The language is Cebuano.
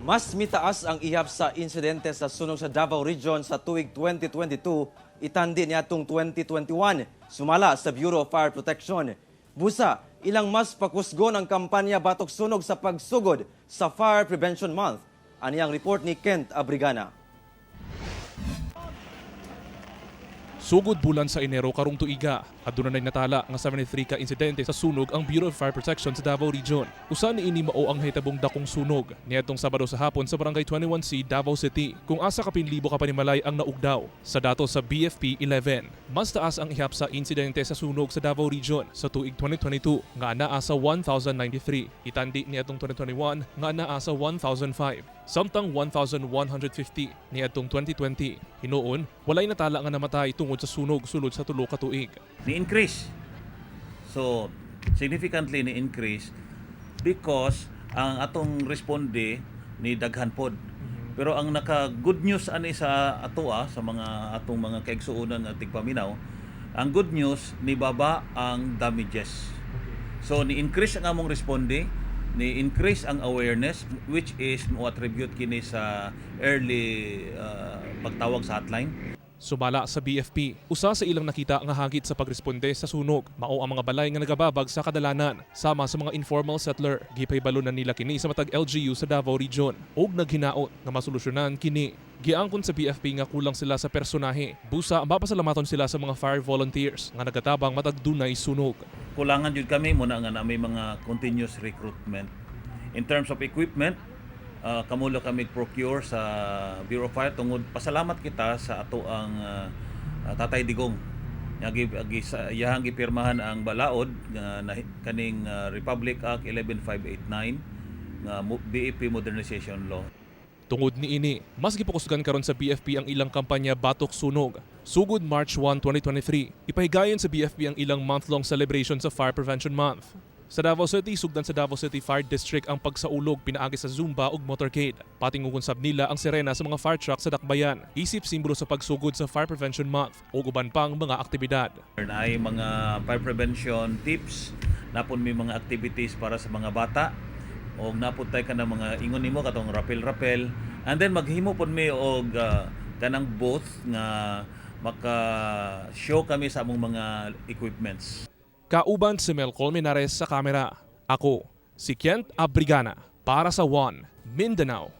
Mas mitaas ang ihap sa insidente sa sunog sa Davao Region sa tuig 2022 itandi niadtong 2021, sumala sa Bureau of Fire Protection. Busa, ilang mas pakusgon ang kampanya batok sunog sa pagsugod sa Fire Prevention Month. Ani ang report ni Kent Abrigana. Sugod bulan sa Enero karong tuiga, aduna nay natala nga 73 ka insidente sa sunog ang Bureau of Fire Protection sa Davao Region. Usa niini mao ang nahitabong dakong sunog niadtong Sabado sa hapon sa Barangay 21C, Davao City, kung asa kapin libo ka panimalay ang naugdaw. Sa datos sa BFP 11, mas taas ang ihap sa insidente sa sunog sa Davao Region sa tuig 2022 nga anaa sa 1,093. Itandi niadtong 2021 nga anaa sa 1,005. Samtang 1,150 niadtong 2020. Hinuon, walay natala nga namatay tungod sa sunog sulod sa 3 ka tuig. Ni-increase. So, significantly ni-increase because ang atong responde ni daghan pod. Pero ang naka good news ani sa atoa, sa mga atong mga kaigsuonan nga tigpaminaw, ang good news, ni baba ang damages. So ni-increase ang among responde, ni-increase ang awareness, which is mo attribute kini sa early pagtawag sa hotline. Sumala sa BFP, usa sa ilang nakita nga hagit sa pagresponde sa sunog, mao ang mga balay nga nagababag sa kadalanan, sama sa mga informal settler. Gipahibalo na nila kini sa matag LGU sa Davao Region ug naghinaot nga masolusyonan kini. Giangkon sa BFP nga kulang sila sa personahe. Busa, mapasalamaton sila sa mga fire volunteers nga nagatabang matag dunay sunog. Kulangan jud kami muna nga na may mga continuous recruitment. In terms of equipment, kamulo kami procure sa Bureau of Fire tungod pasalamat kita sa ato ang Tatay Digong. Nga iyahang gipirmahan ang balaod nga kaning Republic Act 11589 nga BFP Modernization Law. Tungod niini, mas gipokusgan karon sa BFP ang ilang kampanya Batok Sunog. Sugod March 1, 2023, ipahigayon sa BFP ang ilang month-long celebration sa Fire Prevention Month. Sa Davao City, sugdan sa Davao City Fire District ang pagsaulog pinaagi sa Zumba ug motorcade. Patingugon sab nila ang sirena sa mga fire truck sa Dakbayan, isip simbolo sa pagsugod sa Fire Prevention Month ug uban pang mga aktibidad. Naay mga fire prevention tips, napon may mga activities para sa mga bata, og napon tay kanang mga ingon nimo katong rappel-rappel, and then maghimo pud mi og kanang booth nga maka show kami sa among mga equipments. Kauban si Mel Colmenares sa kamera. Ako, si Kent Abrigana para sa One Mindanao.